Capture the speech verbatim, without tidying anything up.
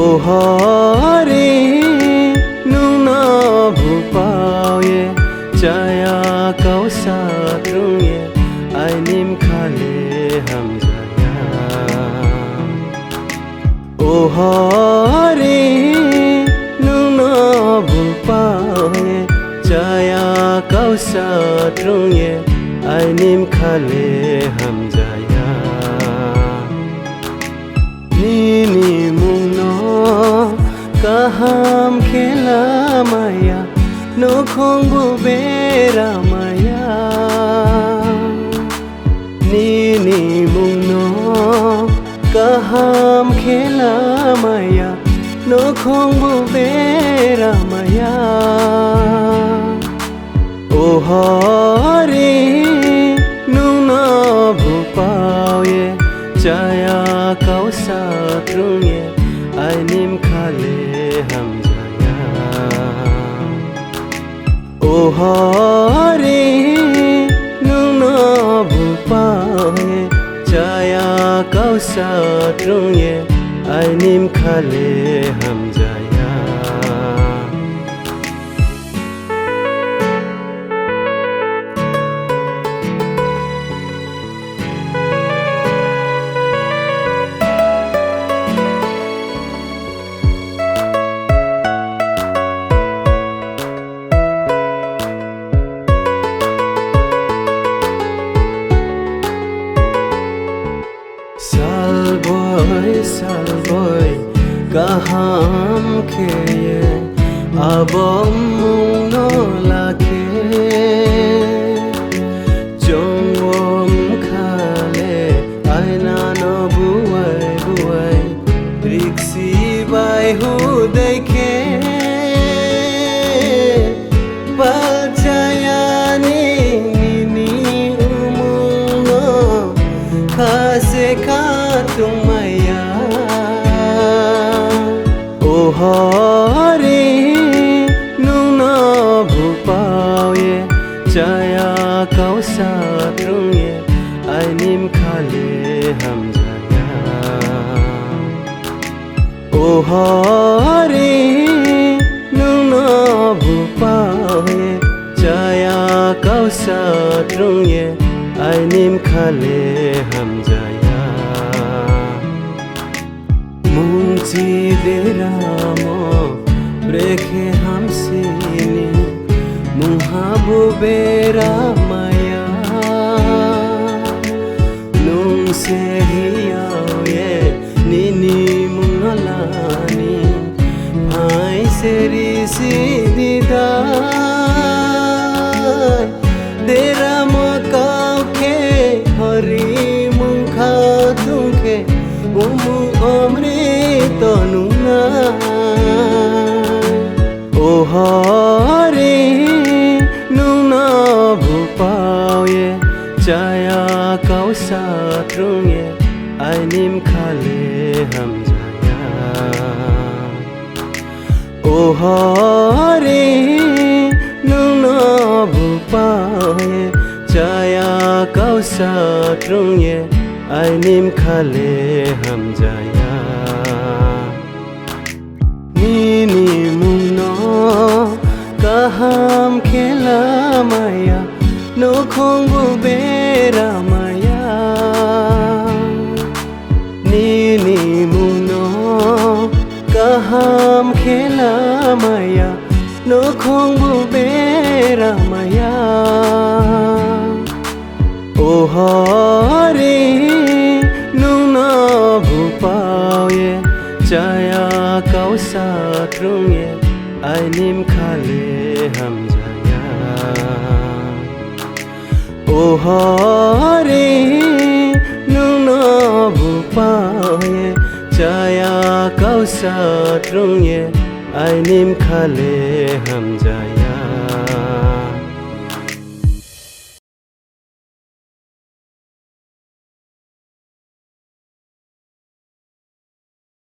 O hari, nung no bupao ye, chaya kau sa krung ye, aini bkha le hamjaya. O hari, nung no bupao ye, chaya kau sa krung ye, aini bkha le hamjaya. Nini mmung no kaham khe lamai ya, nouhkhong bu bera mai ya. Nini mmung no kaham khe lamai ya, nouhkhong bu bera mai ya. O hari, nung no bupao ye, chaya kau sa krung ye, aini bkha le hamjaya. O hari, nung no bupao ye, chaya kau sa krung ye, aini bkha le hamjaya. Salboi salboi kaham khe ye abo mmung no la khe, chung wo bkha le aina no buai buai riksi bai hu dei khe, palchaya ni nini mmung no kha se kha tongmai ya. O hari, nung no bupao ye, chaya kau sa krung ye, aini bkha le hamjaya. O hari, nung no bupao ye, chaya kau sa krung ye, aini bkha le hamjaya. Mungchi deramo brekhe hamsi ni, mungha bu bera mai ya. Nung se hing yag ye nini mmung no la ni, phai se risi di dei. Deramo kau khe hari mungkha tong khe, mmung omri to nung nai. O hari, nung no bupao ye, chaya kau sa krung ye, aini bkha le hamjaya. O hari, nung no bupao ye, chaya kau sa krung ye, aini bkha le hamjaya. Nini mmung no kaham khe lamai ya, nouhkhong bu bera mai ya. Nini mmung no kaham khe lamai ya, nouhkhong bu bera mai ya. O hari, nung no bupao ye, chaya kau sa krung ye, aini bkha le hamjaya. O hari, nung no bupao ye, chaya kau sa krung ye, aini bkha le hamjaya.